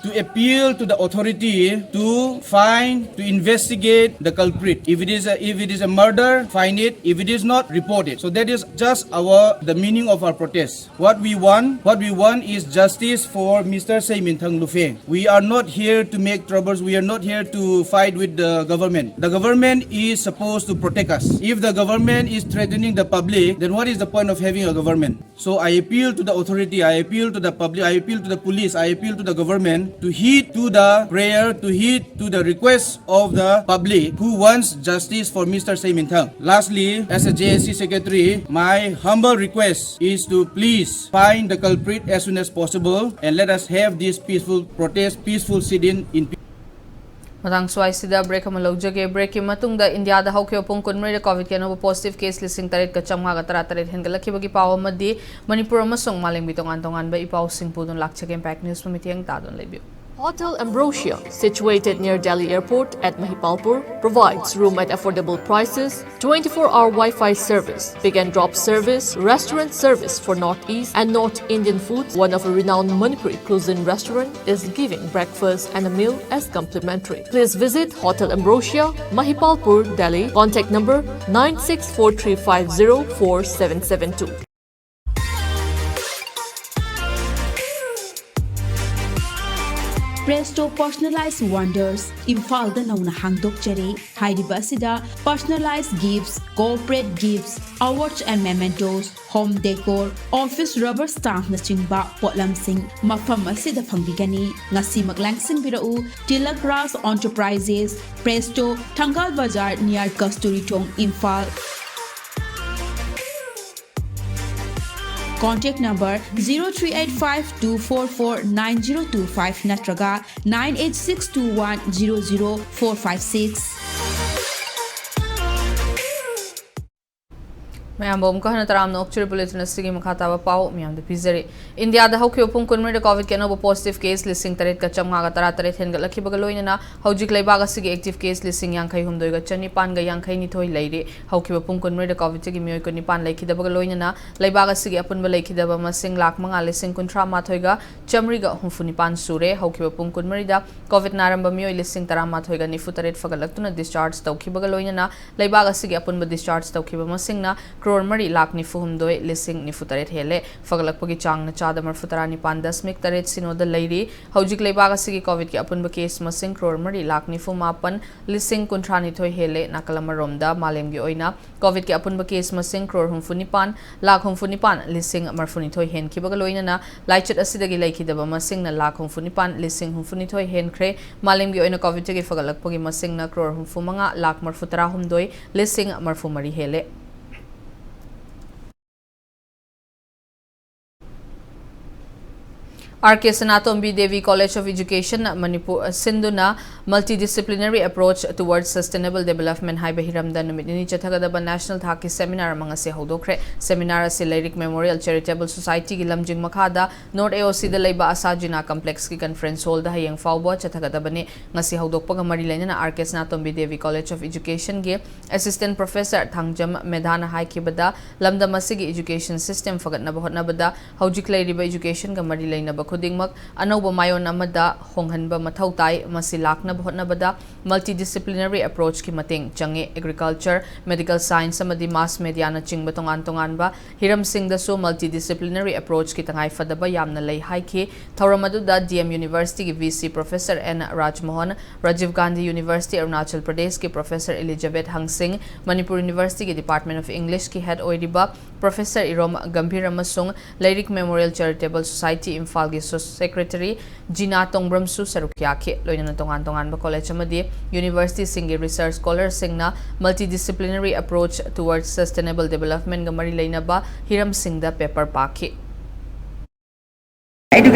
to appeal to the authority to find, to investigate the culprit. If it is a, if it is a murder, find it. If it is not, report it. So that is just our, the meaning of our protest. What we want, what we want is justice for Mister Seiminthang Lufeng. We are not here to make troubles. We are not here to fight with the government. The government is supposed to protect us. If the government is threatening the public, then what is the point of having a government? So I appeal to the authority, I appeal to the public, I appeal to the police, I appeal to the government to heed to the prayer, to heed to the request of the public who wants justice for Mister Seiminthang. Lastly, as a J S C secretary, my humble request is to please find the culprit as soon as possible and let us have this peaceful protest, peaceful sit-in in peace. ꯃꯇꯥꯡ ꯁ꯭ꯋꯥꯏꯁꯤꯗ break ꯑꯃ ꯂꯧꯖꯒꯦ꯫ ꯕ꯭ꯔꯦꯛꯀꯤ ꯃꯇꯨꯡꯗ ꯏꯟꯗꯤꯌꯥꯗ ꯍꯧꯈꯤꯕ ꯄꯨꯡ ꯀꯨꯟꯃꯔꯤꯗ ꯀꯣꯚꯤꯗꯀꯤ ꯑꯅꯧꯕ ꯄꯣꯖꯤꯇꯤꯚ ꯀꯦꯁ ꯂꯤꯁꯤꯡ ꯇꯔꯦꯠꯀ ꯆꯥꯝꯃꯉꯥꯒ ꯇꯔꯥꯇꯔꯦꯠ ꯍꯦꯟꯒꯠꯂꯛꯈꯤꯕꯒꯤ ꯄꯥꯎ ꯑꯃꯗꯤ ꯃꯅꯤꯄꯨꯔ ꯑꯃꯁꯨꯡ ꯃꯥꯂꯦꯝꯒꯤ ꯇꯣꯉꯥꯟ ꯇꯣꯉꯥꯟꯕ ꯏ ꯄꯥꯎꯁꯤꯡ ꯄꯨꯗꯨꯅ ꯂꯥꯛꯆꯒꯦ꯫ ꯏꯝꯄꯦꯛ ꯅ꯭ꯌꯨꯁꯄꯨ ꯃꯤꯠꯌꯦꯡ ꯇꯥꯗꯨꯅ ꯂꯩꯕꯤꯌꯨ꯫ Hotel Ambrosia, situated near Delhi Airport at Mahipalpur, provides room at affordable prices, twenty-four hour Wi-Fi service, pick and drop service, restaurant service for North East and North Indian foods. One of a renowned Manipuri cuisine restaurant is giving breakfast and a meal as complimentary. Please visit Hotel Ambrosia, Mahipalpur, Delhi. Contact number nine six four three five zero four seven seven two. Presto Personalized Wonders, ꯏꯝꯐꯥꯜꯗ ꯅꯧꯅ ꯍꯥꯡꯗꯣꯛꯆꯔꯦ꯫ ꯍꯥꯏꯔꯤꯕ ꯑꯁꯤꯗ personalized gifts, corporate gifts, awards and mementos, home decor, office rubber stampꯅꯆꯤꯡꯕ ꯄꯣꯠꯂꯝꯁꯤꯡ ꯃꯐꯝ ꯑꯁꯤꯗ ꯐꯪꯕꯤꯒꯅꯤ꯫ ꯉꯁꯤꯃꯛ ꯂꯥꯡꯁꯤꯟꯕꯤꯔꯛꯎ꯫ Tilak Raj Enterprises, Presto, Thangal Bazar, near Kasturi Thong, Imphal. Contact number zero three eight five two four four nine zero two five ꯅꯠꯇ꯭ꯔꯒ nine eight six two one zero zero four five six. ꯃꯌꯥꯝꯕꯨ ꯑꯃꯨꯛꯀ ꯍꯟꯅ ꯇꯔꯥꯝꯅ ꯑꯣꯛꯆꯔꯤ꯫ Bulletin ꯑꯁꯤꯒꯤ ꯃꯈꯥ ꯇꯥꯕ ꯄꯥꯎ ꯃꯌꯥꯝꯗ ꯄꯤꯖꯔꯤ꯫ ꯏꯟꯗꯤꯌꯥꯗ ꯍꯧꯈꯤꯕ ꯄꯨꯡ ꯀꯨꯟꯃꯔꯤꯗ ꯀꯣꯚꯤꯗꯀꯤ ꯑꯅꯧꯕ ꯄꯣꯖꯤꯇꯤꯚ ꯀꯦꯁ ꯂꯤꯁꯤꯡ ꯇꯔꯦꯠꯀ ꯆꯥꯝꯃꯉꯥꯒ ꯇꯔꯥꯇꯔꯦꯠ ꯍꯦꯟꯒꯠꯂꯛꯈꯤꯕꯒ ꯂꯣꯏꯅꯅ ꯍꯧꯖꯤꯛ ꯂꯩꯕꯥꯛ ꯑꯁꯤꯒꯤ ꯑꯦꯛꯇꯤꯚ ꯀꯦꯁ ꯂꯤꯁꯤꯡ ꯌꯥꯡꯈꯩ ꯍꯨꯝꯗꯣꯏꯒ ꯆꯅꯤꯄꯥꯟꯒ ꯌꯥꯡꯈꯩ ꯅꯤꯊꯣꯏ ꯂꯩꯔꯤ꯫ ꯍꯧꯈꯤꯕ ꯄꯨꯡ ꯀꯨꯟꯃꯔꯤꯗ ꯀꯣꯚꯤꯗꯇꯒꯤ ꯃꯤꯑꯣꯏ ꯀꯨꯟꯅꯤꯄꯥꯟ ꯂꯩꯈꯤꯗꯕꯒ ꯂꯣꯏꯅꯅ ꯂꯩꯕꯥꯛ ꯑꯁꯤꯒꯤ ꯑꯄꯨꯟꯕ ꯂꯩꯈꯤꯗꯕ ꯃꯁꯤꯡ ꯂꯥꯈ ꯃꯉꯥ ꯂꯤꯁꯤꯡ ꯀꯨꯟꯊ꯭ꯔꯥ ꯃꯥꯊꯣꯏꯒ ꯆꯥꯃꯔꯤꯒ ꯍꯨꯝꯐꯨ ꯅꯤꯄꯥꯟ ꯁꯨꯔꯦ꯫ ꯍꯧꯈꯤꯕ ꯄꯨꯡ ꯀꯨꯟꯃꯔꯤꯗ ꯀꯣꯚꯤꯗ ꯅꯥꯔꯝꯕ ꯃꯤꯑꯣꯏ ꯂꯤꯁꯤꯡ ꯇꯔꯥꯃꯥꯊꯣꯏꯒ ꯅꯤꯐꯨ ꯇꯔꯦꯠ ꯐꯒꯠꯂꯛꯇꯨꯅ ꯗꯤꯁꯆꯥꯔꯖ ꯇꯧꯈꯤꯕꯒ ꯂꯣꯏꯅꯅ ꯂꯩꯕꯥꯛ ꯑꯁꯤꯒꯤ ꯑꯄꯨꯟꯕ ꯗꯤꯁꯆꯥꯔꯖ ꯇꯧꯈꯤꯕ ꯃꯁꯤꯡꯅ ꯀ꯭ꯔꯣꯔ ꯃꯔꯤ ꯂꯥꯈ ꯅꯤꯐꯨ ꯍꯨꯝꯗꯣꯏ ꯂꯤꯁꯤꯡ ꯅꯤꯐꯨ ꯇꯔꯦꯠ ꯍꯦꯜꯂꯦ꯫ ꯐꯒꯠꯂꯛꯄꯒꯤ ꯆꯥꯡꯅ ꯆꯥꯗ ꯃꯔꯤꯐꯨ ꯇꯔꯥ ꯅꯤꯄꯥꯟ ꯗꯁꯃꯤꯛ ꯇꯔꯦꯠ ꯁꯤꯅꯣꯗ ꯂꯩꯔꯤ꯫ ꯍꯧꯖꯤꯛ ꯂꯩꯕꯥꯛ ꯑꯁꯤꯒꯤ ꯀꯣꯚꯤꯗꯀꯤ ꯑꯄꯨꯟꯕ ꯀꯦꯁ ꯃꯁꯤꯡ ꯀ꯭ꯔꯣꯔ ꯃꯔꯤ ꯂꯥꯈ ꯅꯤꯐꯨ ꯃꯥꯄꯟ ꯂꯤꯁꯤꯡ ꯀꯨꯟꯊ꯭ꯔꯥ ꯅꯤꯊꯣꯏ ꯍꯦꯜꯂꯦ꯫ ꯅꯥꯀꯜ ꯑꯃꯔꯣꯝꯗ, ꯃꯥꯂꯦꯝꯒꯤ ꯑꯣꯏꯅ ꯀꯣꯚꯤꯗꯀꯤ ꯑꯄꯨꯟꯕ ꯀꯦꯁ ꯃꯁꯤꯡ ꯀ꯭ꯔꯣꯔ ꯍꯨꯝꯐꯨ ꯅꯤꯄꯥꯟ ꯂꯥꯈ ꯍꯨꯝꯐꯨ ꯅꯤꯄꯥꯟ ꯂꯤꯁꯤꯡ ꯃꯔꯤꯐꯨ ꯅꯤꯊꯣꯏ ꯍꯦꯟꯈꯤꯕꯒ ꯂꯣꯏꯅꯅ ꯂꯥꯏꯆꯠ ꯑꯁꯤꯗꯒꯤ ꯂꯩꯈꯤꯗꯕ ꯃꯁꯤꯡꯅ ꯂꯥꯈ ꯍꯨꯝꯐꯨ ꯅꯤꯄꯥꯟ ꯂꯤꯁꯤꯡ ꯍꯨꯝꯐꯨ ꯅꯤꯊꯣꯏ ꯍꯦꯟꯈ꯭ꯔꯦ꯫ ꯃꯥꯂꯦꯝꯒꯤ ꯑꯣꯏꯅ ꯀꯣꯚꯤꯗꯇꯒꯤ ꯐꯒꯠꯂꯛꯄꯒꯤ ꯃꯁꯤꯡꯅ ꯀ꯭ꯔꯣꯔ ꯍꯨꯝꯐꯨ ꯃꯉꯥ ꯂꯥꯈ ꯃꯔꯤꯐꯨ ꯇꯔꯥ ꯍꯨꯝꯗꯣꯏ ꯂꯤꯁꯤꯡ ꯃꯔꯤꯐꯨ ꯃꯔꯤ ꯍꯦꯜꯂꯦ꯫ R K Sanatombi Devi college of education Manipur ꯁꯤꯟꯗꯨꯅ Multidisciplinary Approach Towards Sustainable Development ꯍꯥꯏꯕ ꯍꯤꯔꯝꯗ ꯅꯨꯃꯤꯠ ꯅꯤꯅꯤ ꯆꯠꯊꯒꯗꯕ ꯅꯦꯁꯅꯦꯜ ꯊꯥꯛꯀꯤ ꯁꯦꯃꯤꯅꯥꯔ ꯑꯃ ꯉꯁꯤ ꯍꯧꯗꯣꯛꯈ꯭ꯔꯦ꯫ ꯁꯦꯃꯤꯅꯥꯔ ꯑꯁꯤ ꯂꯩꯔꯤꯛ ꯃꯦꯃꯣꯔꯤꯌꯦꯜ ꯆꯦꯔꯤꯇꯦꯕꯜ ꯁꯣꯁꯥꯏꯇꯤꯒꯤ ꯂꯝꯖꯤꯡ ꯃꯈꯥꯗ ꯅꯣꯔꯠ ꯑꯦ ꯑꯣ ꯁꯤꯗ ꯂꯩꯕ ꯑꯁꯥ ꯖꯤꯅꯥ ꯀꯝꯄ꯭ꯂꯦꯛꯁꯀꯤ ꯀꯟꯐꯔꯦꯟꯁ ꯍꯣꯜꯗ ꯍꯌꯦꯡ ꯐꯥꯎꯕ ꯆꯠꯊꯒꯗꯕꯅꯤ꯫ ꯉꯁꯤ ꯍꯧꯗꯣꯛꯄꯒ ꯃꯔꯤ ꯂꯩꯅꯅ R K Sanatombi Devi college of ꯏꯖꯨꯀꯦꯁꯟꯒꯤ ꯑꯦꯁꯤꯁꯇꯦꯟꯠ ꯄ꯭ꯔꯣꯐꯦꯁꯔ ꯊꯥꯡꯖꯝ ꯃꯦꯙꯥꯅ ꯍꯥꯏꯈꯤꯕꯗ, ꯂꯝꯗꯝ ꯑꯁꯤꯒꯤ ꯏꯖꯨꯀꯦꯁꯟ ꯁꯤꯁꯇꯦꯝ ꯐꯒꯠꯅꯕ ꯍꯣꯠꯅꯕꯗ ꯍꯧꯖꯤꯛ ꯂꯩꯔꯤꯕ ꯏꯖꯨꯀꯦꯁꯟꯒ ꯃꯔꯤ ꯂꯩꯅꯕ ꯈꯨꯗꯤꯡꯃꯛ ꯑꯅꯧꯕ ꯃꯥꯏꯑꯣꯟ ꯑꯃꯗ ꯍꯣꯡꯍꯟꯕ ꯃꯊꯧ ꯇꯥꯏ꯫ ꯃꯁꯤ ꯂꯥꯛꯅꯕ ꯍꯣꯠꯅꯕꯗ multidisciplinary approachꯀꯤ ꯃꯇꯦꯡ ꯆꯪꯉꯤ꯫ ꯑꯦꯒ꯭ꯔꯤꯀꯜꯆꯔ, ꯃꯦꯗꯤꯀꯦꯜ ꯁꯥꯏꯟꯁ ꯑꯃꯗꯤ ꯃꯥꯁ ꯃꯦꯗꯤꯌꯥꯅꯆꯤꯡꯕ ꯇꯣꯉꯥꯟ ꯇꯣꯉꯥꯟꯕ ꯍꯤꯔꯝꯁꯤꯡꯗꯁꯨ multidisciplinary approachꯀꯤ ꯇꯉꯥꯏꯐꯗꯕ ꯌꯥꯝꯅ ꯂꯩ ꯍꯥꯏꯈꯤ꯫ ꯊꯧꯔꯝ ꯑꯗꯨꯗ ꯗꯤ ꯑꯦꯝ ꯌꯨꯅꯤꯚꯔꯁꯤꯇꯤꯒꯤ V C professor N Rajmohan, Rajiv Gandhi university Arunachal ꯄ꯭ꯔꯗꯦꯁꯀꯤ ꯄ꯭ꯔꯣꯐꯦꯁꯔ ꯏꯂꯤꯖꯥꯕꯦꯊ ꯍꯪꯁꯤꯡ, ꯃꯅꯤꯄꯨꯔ ꯌꯨꯅꯤꯚꯔꯁꯤꯇꯤꯒꯤ ꯗꯤꯄꯥꯔꯠꯃꯦꯟꯠ ꯑꯣꯐ ꯏꯪꯂꯤꯁꯀꯤ ꯍꯦꯗ ꯑꯣꯏꯔꯤꯕ ꯄ꯭ꯔꯣꯐꯦꯁꯔ ꯏꯔꯣꯝ ꯒꯝꯚꯤꯔ ꯑꯃꯁꯨꯡ ꯂꯩꯔꯤꯛ ꯃꯦꯃꯣꯔꯤꯌꯦꯜ ꯆꯦꯔꯤꯇꯦꯕꯜ ꯁꯣꯁꯥꯏꯇꯤ ꯏꯝꯐꯥꯜꯒꯤ ꯁꯣ-, ꯁꯦꯀ꯭ꯔꯦꯇꯔꯤ ꯖꯤꯅꯥ ꯇꯣꯡꯕ꯭ꯔꯝꯁꯨ ꯁꯔꯨꯛ ꯌꯥꯈꯤ꯫ ꯂꯣꯏꯅꯅ ꯇꯣꯉꯥꯟ ꯇꯣꯉꯥꯟꯕ ꯀꯣꯂꯦꯖ ꯑꯃꯗꯤ ꯌꯨꯅꯤꯚꯔꯁꯤꯇꯤꯁꯤꯡꯒꯤ ꯔꯤꯁꯔꯆ ꯁ꯭ꯀꯣꯂꯔꯁꯤꯡꯅ Multidisciplinary Approach Towards Sustainable Developmentꯒ ꯃꯔꯤ ꯂꯩꯅꯕ ꯍꯤꯔꯝꯁꯤꯡꯗ ꯄꯦꯄꯔ ꯄꯥꯈꯤ꯫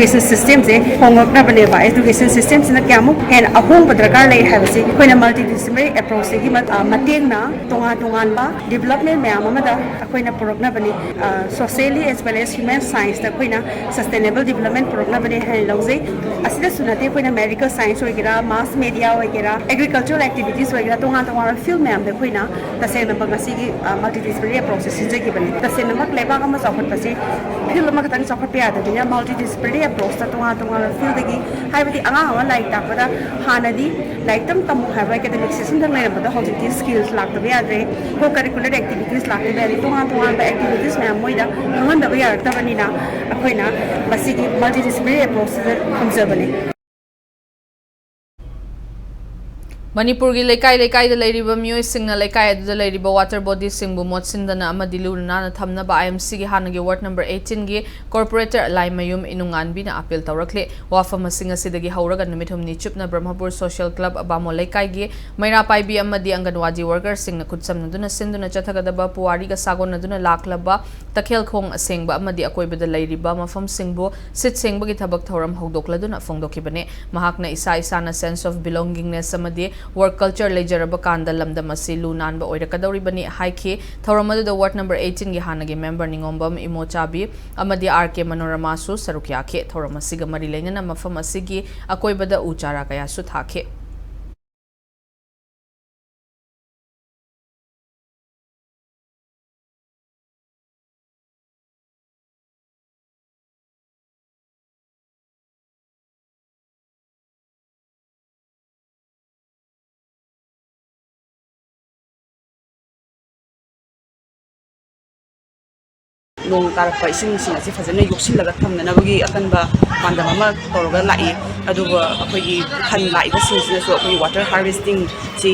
Education systemꯁꯦ ꯍꯣꯡꯂꯛꯅꯕꯅꯦꯕ꯫ Education systemꯁꯤꯅ ꯀꯌꯥꯃꯨꯛ ꯍꯦꯟꯅ ꯑꯍꯣꯡꯕ ꯗꯔꯀꯥꯔ ꯂꯩ ꯍꯥꯏꯕꯁꯤ ꯑꯩꯈꯣꯏꯅ multidisciplinary approachꯁꯤꯒꯤ ꯃ-, ꯑ, ꯃꯇꯦꯡꯅ ꯇꯣꯉꯥꯟ ꯇꯣꯉꯥꯟꯕ development ꯃꯌꯥꯝ ꯑꯃꯗ ꯑꯩꯈꯣꯏꯅ ꯄꯨꯔꯛꯅꯕꯅꯤ꯫ ꯑ, socially as well as human scienceꯇ ꯑꯩꯈꯣꯏꯅ sustainable development ꯄꯨꯔꯛꯅꯕꯅꯦ ꯍꯥꯏꯅ ꯂꯧꯖꯩ꯫ ꯑꯁꯤꯗꯁꯨ ꯅꯠꯇꯦ, ꯑꯩꯈꯣꯏꯅ medical science ꯑꯣꯏꯒꯦꯔꯥ, mass media ꯑꯣꯏꯒꯦꯔꯥ, agricultural activities ꯑꯣꯏꯒꯦꯔꯥ, ꯇꯣꯉꯥꯟ ꯇꯣꯉꯥꯟꯕ field ꯃꯌꯥꯝꯗ ꯑꯩꯈꯣꯏꯅ ꯇꯁꯦꯡꯅꯃꯛ ꯉꯁꯤꯒꯤ, ꯑ, multidisciplinary approachꯁꯦ ꯁꯤꯖꯈꯤꯕꯅꯤ꯫ ꯇꯁꯦꯡꯅꯃꯛ ꯂꯩꯕꯥꯛ ꯑꯃ ꯆꯥꯎꯈꯠꯄꯁꯤ field ꯑꯃꯈꯛꯇꯪ ꯆꯥꯎꯈꯠꯄ ꯌꯥꯗꯕꯅꯤꯅ multidisciplinary approachꯇ ꯇꯣꯉꯥꯟ ꯇꯣꯉꯥꯟꯕ fieldꯗꯒꯤ, ꯍꯥꯏꯕꯗꯤ ꯑꯉꯥꯡ ꯑꯃ ꯂꯥꯏꯔꯤꯛ ꯇꯥꯛꯄꯗ ꯍꯥꯟꯅꯗꯤ ꯂꯥꯏꯔꯤꯛꯇꯪ ꯇꯝꯃꯨ ꯍꯥꯏꯕ academic systemꯗꯪ ꯂꯩꯔꯝꯕꯗꯣ ꯍꯧꯖꯤꯛꯇꯤ skills ꯂꯥꯛꯇꯕ ꯌꯥꯗ꯭ꯔꯦ, co-curricular activities ꯂꯥꯛꯇꯕ ꯌꯥꯗ꯭ꯔꯦ, ꯇꯣꯉꯥꯟ ꯇꯣꯉꯥꯟꯕ activities ꯃꯌꯥꯝ ꯃꯣꯏꯗ ꯈꯪꯍꯟꯗꯕ ꯌꯥꯔꯛꯇꯕꯅꯤꯅ ꯑꯩꯈꯣꯏꯅ ꯃꯁꯤꯒꯤ multidisciplinary approachꯁꯤꯗ ꯊꯝꯖꯕꯅꯤ꯫ ꯃꯅꯤꯄꯨꯔꯒꯤ ꯂꯩꯀꯥꯏ ꯂꯩꯀꯥꯏꯗ ꯂꯩꯔꯤꯕ ꯃꯤꯑꯣꯏꯁꯤꯡꯅ ꯂꯩꯀꯥꯏ ꯑꯗꯨꯗ ꯂꯩꯔꯤꯕ water bodyꯁꯤꯡꯕꯨ ꯃꯣꯠꯁꯤꯟꯗꯅ ꯑꯃꯗꯤ ꯂꯨꯅ ꯅꯥꯟꯅ ꯊꯝꯅꯕ IMCꯒꯤ ꯍꯥꯟꯅꯒꯤ ward number eighteenꯒꯤ corporator Laimayum ꯏꯅꯨꯡꯉꯥꯟꯕꯤꯅ appeal ꯇꯧꯔꯛꯂꯤ꯫ ꯋꯥꯐꯝ ꯑꯁꯤꯡ ꯑꯁꯤꯗꯒꯤ ꯍꯧꯔꯒ ꯅꯨꯃꯤꯠ ꯍꯨꯝꯅꯤ ꯆꯨꯞꯅ ꯕ꯭ꯔꯍꯃꯄꯨꯔ social club, ꯕꯥꯃꯣꯟ ꯂꯩꯀꯥꯏꯒꯤ ꯃꯩꯔꯥ ꯄꯥꯏꯕꯤ ꯑꯃꯗꯤ ꯑꯪꯒꯟꯋꯥꯗꯤ workerꯁꯤꯡꯅ ꯈꯨꯠꯁꯝꯅꯗꯨꯅ ꯁꯤꯟꯗꯨꯅ ꯆꯠꯊꯒꯗꯕ ꯄꯨꯋꯥꯔꯤꯒ ꯁꯥꯒꯣꯟꯅꯗꯨꯅ ꯂꯥꯛꯂꯕ ꯇꯈꯦꯜꯈꯣꯡ ꯑꯁꯦꯡꯕ ꯑꯃꯗꯤ ꯑꯀꯣꯏꯕꯗ ꯂꯩꯔꯤꯕ ꯃꯐꯝꯁꯤꯡꯕꯨ ꯁꯤꯠ ꯁꯦꯡꯕꯒꯤ ꯊꯕꯛ ꯊꯧꯔꯝ ꯍꯧꯗꯣꯛꯂꯗꯨꯅ ꯐꯣꯡꯗꯣꯛꯈꯤꯕꯅꯤ꯫ ꯃꯍꯥꯛꯅ ꯏꯁꯥ ꯏꯁꯥꯅ sense of belongingness ꯑꯃꯗꯤ work culture ꯂꯩꯖꯔꯕ ꯀꯥꯟꯗ ꯂꯝꯗꯝ ꯑꯁꯤ ꯂꯨ ꯅꯥꯟꯕ ꯑꯣꯏꯔꯛꯀꯗꯧꯔꯤꯕꯅꯤ ꯍꯥꯏꯈꯤ꯫ ꯊꯧꯔꯝ ꯑꯗꯨꯗ ward number eighteenꯒꯤ ꯍꯥꯟꯅꯒꯤ member ꯅꯤꯉꯣꯝꯕꯝ ꯏꯃꯣꯆꯥꯕꯤ ꯑꯃꯗꯤ R K ꯃꯅꯣꯔꯃꯥꯁꯨ ꯁꯔꯨꯛ ꯌꯥꯈꯤ꯫ ꯊꯧꯔꯝ ꯑꯁꯤꯒ ꯃꯔꯤ ꯂꯩꯅꯅ ꯃꯐꯝ ꯑꯁꯤꯒꯤ ꯑꯀꯣꯏꯕꯗ ꯎ ꯆꯥꯔꯥ ꯀꯌꯥꯁꯨ ꯊꯥꯈꯤ꯫ ꯅꯣꯡ ꯇꯥꯔꯛꯄ ꯏꯁꯤꯡꯁꯤꯡ ꯑꯁꯤ ꯐꯖꯅ ꯌꯣꯛꯁꯤꯜꯂꯒ ꯊꯝꯅꯅꯕꯒꯤ ꯑꯀꯟꯕ ꯄꯥꯟꯗꯝ ꯑꯃ ꯇꯧꯔꯒ ꯂꯥꯛꯏ꯫ ꯑꯗꯨꯒ ꯑꯩꯈꯣꯏꯒꯤ ꯈꯟ ꯂꯥꯛꯏꯕꯁꯤꯡꯁꯤꯅꯁꯨ ꯑꯩꯈꯣꯏꯒꯤ water harvestingꯁꯤ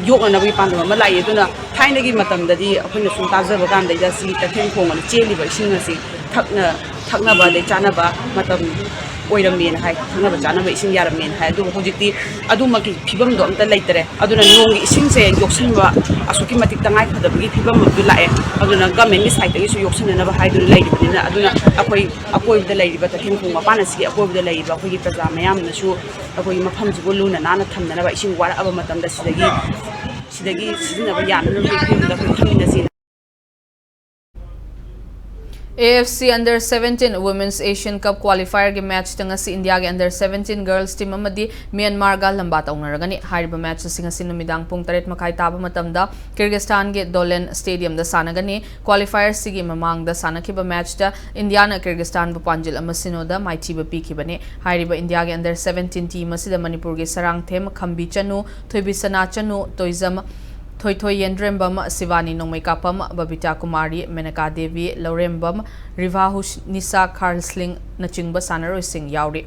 ꯌꯣꯛꯅꯅꯕꯒꯤ ꯄꯥꯟꯗꯝ ꯑꯃ ꯂꯥꯛꯏ꯫ ꯑꯗꯨꯅ ꯊꯥꯏꯅꯒꯤ ꯃꯇꯝꯗꯗꯤ ꯑꯩꯈꯣꯏꯅ ꯁꯨꯝ ꯇꯥꯖꯕ ꯀꯥꯟꯗꯩꯗ ꯁꯤ ꯇꯈꯦꯜ ꯈꯣꯡ ꯑꯅ ꯆꯦꯜꯂꯤꯕ ꯏꯁꯤꯡ ꯑꯁꯤ ꯊꯛꯅ-, ꯊꯛꯅꯕ ꯑꯗꯩ ꯆꯥꯅꯕ ꯃꯇꯝ ꯑꯣꯏꯔꯝꯃꯦꯅ ꯍꯥꯏ, ꯊꯛꯅꯕ ꯆꯥꯅꯕ ꯏꯁꯤꯡ ꯌꯥꯔꯝꯃꯦꯅ ꯍꯥꯏ꯫ ꯑꯗꯨꯕꯨ ꯍꯧꯖꯤꯛꯇꯤ ꯑꯗꯨꯃꯛꯀꯤ ꯐꯤꯕꯝꯗꯣ ꯑꯝꯇ ꯂꯩꯇꯔꯦ꯫ ꯑꯗꯨꯅ ꯅꯣꯡꯒꯤ ꯏꯁꯤꯡꯁꯦ ꯌꯣꯛꯁꯟꯕ ꯑꯁꯨꯛꯀꯤ ꯃꯇꯤꯛ ꯇꯉꯥꯏ ꯐꯗꯕꯒꯤ ꯐꯤꯕꯝ ꯑꯃꯁꯨ ꯂꯥꯛꯑꯦ꯫ ꯑꯗꯨꯅ ꯒꯃꯦꯟꯒꯤ ꯁꯥꯏꯠꯇꯒꯤꯁꯨ ꯌꯣꯛꯁꯟꯅꯅꯕ ꯍꯥꯏꯗꯨꯅ ꯂꯩꯔꯤꯕꯅꯤꯅ, ꯑꯗꯨꯅ ꯑꯩꯈꯣꯏ ꯑꯀꯣꯏꯕꯗ ꯂꯩꯔꯤꯕ ꯇꯈꯦꯜ ꯈꯣꯡ ꯃꯄꯥꯟ ꯑꯁꯤꯒꯤ ꯑꯀꯣꯏꯕꯗ ꯂꯩꯔꯤꯕ ꯑꯩꯈꯣꯏꯒꯤ ꯄ꯭ꯔꯖꯥ ꯃꯌꯥꯝꯅꯁꯨ ꯑꯩꯈꯣꯏꯒꯤ ꯃꯐꯝꯁꯤꯕꯨ ꯂꯨꯅ ꯅꯥꯟꯅ ꯊꯝꯅꯅꯕ, ꯏꯁꯤꯡ ꯋꯥꯔꯛꯑꯕ ꯃꯇꯝꯗ ꯁꯤꯗꯒꯤ, ꯁꯤꯗꯒꯤ ꯁꯤꯖꯤꯟꯅꯕ ꯌꯥꯅꯅꯕꯒꯤ ꯐꯤꯕꯝꯗ ꯑꯩꯈꯣꯏ ꯊꯝꯃꯤꯟꯅꯁꯤ꯫ A F C Under seventeen Women's Asian Cup Qualifierꯒꯤ matchꯇ ꯉꯁꯤ ꯏꯟꯗꯤꯌꯥꯒꯤ Under seventeen Girls Team ꯑꯃꯗꯤ ꯃ꯭ꯌꯥꯟꯃꯥꯔꯒ ꯂꯝꯕꯥ ꯇꯧꯅꯔꯒꯅꯤ꯫ ꯍꯥꯏꯔꯤꯕ match ꯑꯁꯤ ꯉꯁꯤ ꯅꯨꯃꯤꯗꯥꯡ ꯄꯨꯡ ꯇꯔꯦꯠ ꯃꯈꯥꯏ ꯇꯥꯕ ꯃꯇꯝꯗ ꯀꯤꯔꯒꯤꯁꯇꯥꯟꯒꯤ ꯗꯣꯂꯦꯟ Stadiumꯗ ꯁꯥꯟꯅꯒꯅꯤ꯫ Qualifierꯁꯤꯒꯤ ꯃꯃꯥꯡꯗ ꯁꯥꯟꯅꯈꯤꯕ matchꯇ ꯏꯟꯗꯤꯌꯥꯅ ꯀꯤꯔꯒꯤꯁꯇꯥꯟꯕꯨ ꯄꯥꯟꯖꯤꯜ ꯑꯃ ꯁꯤꯅꯣꯗ ꯃꯥꯏꯊꯤꯕ ꯄꯤꯈꯤꯕꯅꯤ꯫ ꯍꯥꯏꯔꯤꯕ ꯏꯟꯗꯤꯌꯥꯒꯤ Under seventeen team ꯑꯁꯤꯗ ꯃꯅꯤꯄꯨꯔꯒꯤ ꯁꯔꯥꯡꯊꯦꯝ ꯈꯝꯕꯤ ꯆꯅꯨ, ꯊꯣꯏꯕꯤꯁꯅꯥ ꯆꯅꯨ, ꯇꯣꯏꯖꯝ ꯊꯣꯏꯊꯣꯏ ꯌꯦꯟꯗ꯭ꯔꯦꯝꯕꯝ, ꯁꯤꯕꯥꯅꯤ ꯅꯣꯡꯃꯩꯀꯥꯄꯝ, ꯕꯕꯤꯇꯥ ꯀꯨꯃꯥꯔꯤ, ꯃꯦꯅꯀꯥ ꯗꯦꯕꯤ, ꯂꯧꯔꯦꯝꯕꯝ, ꯔꯤꯚꯥ ꯍꯨꯁꯅꯤꯁꯥ ꯈꯥꯔꯁꯂꯤꯡꯅꯆꯤꯡꯕ ꯁꯥꯟꯅꯔꯣꯏꯁꯤꯡ ꯌꯥꯎꯔꯤ꯫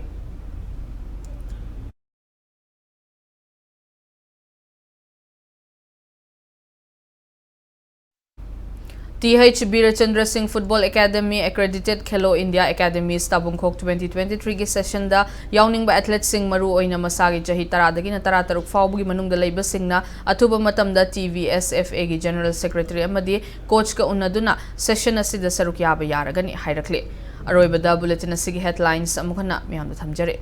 Th. ꯕꯤꯔꯆꯟꯗ꯭ꯔ ꯁꯤꯡ Football Academy Accredited Khelo India Academies ꯇꯥꯕꯨꯡꯈꯣꯛ twenty twenty-threeꯒꯤ sessionꯗ ꯌꯥꯎꯅꯤꯡꯕ athleteꯁꯤꯡ, ꯃꯔꯨ ꯑꯣꯏꯅ ꯃꯁꯥꯒꯤ ꯆꯍꯤ ꯇꯔꯥꯗꯒꯤꯅ ꯇꯔꯥꯇꯔꯨꯛ ꯐꯥꯎꯕꯒꯤ ꯃꯅꯨꯡꯗ ꯂꯩꯕꯁꯤꯡꯅ ꯑꯊꯨꯕ ꯃꯇꯝꯗ T V S F Aꯒꯤ General Secretary ꯑꯃꯗꯤ coachꯀ ꯎꯅꯗꯨꯅ session ꯑꯁꯤꯗ ꯁꯔꯨꯛ ꯌꯥꯕ ꯌꯥꯔꯒꯅꯤ ꯍꯥꯏꯔꯛꯂꯤ꯫ ꯑꯔꯣꯏꯕꯗ bulletin ꯑꯁꯤꯒꯤ headlines ꯑꯃꯨꯛ ꯍꯟꯅ ꯃꯤꯌꯥꯝꯗ ꯊꯝꯖꯔꯤ꯫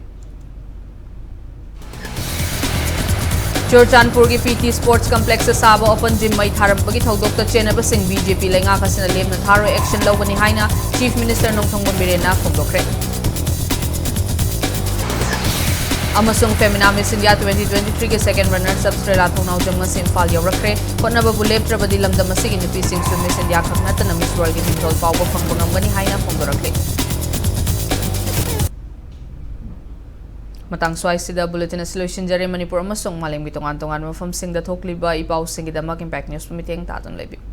ꯆꯨꯔꯆꯥꯟꯄꯨꯔꯒꯤ P T Sports Complexꯇ ꯁꯥꯕ open gym ꯃꯩ ꯊꯥꯔꯝꯕꯒꯤ ꯊꯧꯗꯣꯛꯇ ꯆꯦꯟꯅꯕꯁꯤꯡ B J P ꯂꯩꯉꯥꯛ ꯑꯁꯤꯅ ꯂꯦꯝꯅ ꯊꯥꯔꯣꯏ, action ꯂꯧꯒꯅꯤ ꯍꯥꯏꯅ Chief Minister ꯅꯣꯡꯊꯣꯝꯕꯝ ꯕꯤꯔꯦꯟꯅ ꯐꯣꯡꯗꯣꯛꯈ꯭ꯔꯦ꯫ ꯑꯃꯁꯨꯡ Femina Miss India twenty twenty-threeꯒꯤ second runners-up ꯁ꯭ꯔꯦꯂꯥ ꯊꯣꯡꯅꯥꯎꯖꯝ ꯉꯁꯤ ꯏꯝꯐꯥꯜ ꯌꯧꯔꯛꯈ꯭ꯔꯦ꯫ ꯍꯣꯠꯅꯕꯕꯨ ꯂꯦꯞꯇ꯭ꯔꯕꯗꯤ ꯂꯝꯗꯝ ꯑꯁꯤꯒꯤ ꯅꯨꯄꯤꯁꯤꯡꯁꯨ Miss India ꯈꯛ ꯅꯠꯇꯅ Miss Worldꯒꯤ ꯃꯤꯡꯊꯣꯜ ꯐꯥꯎꯕ ꯐꯪꯕ ꯉꯝꯒꯅꯤ ꯍꯥꯏꯅ ꯐꯣꯡꯗꯣꯔꯛꯂꯤ꯫ ꯃꯇꯥꯡ ꯁ꯭ꯋꯥꯏꯁꯤꯗ bulletin ꯑꯁꯤ ꯂꯣꯏꯁꯤꯟꯖꯔꯦ꯫ ꯃꯅꯤꯄꯨꯔ ꯑꯃꯁꯨꯡ ꯃꯥꯂꯦꯝꯒꯤ ꯇꯣꯉꯥꯟ ꯇꯣꯉꯥꯟꯕ ꯃꯐꯝꯁꯤꯡꯗ ꯊꯣꯛꯂꯤꯕ ꯏ ꯄꯥꯎꯁꯤꯡꯒꯤꯗꯃꯛ Impact Newsꯄꯨ ꯃꯤꯠꯌꯦꯡ ꯇꯥꯗꯨꯅ ꯂꯩꯕꯤꯌꯨ꯫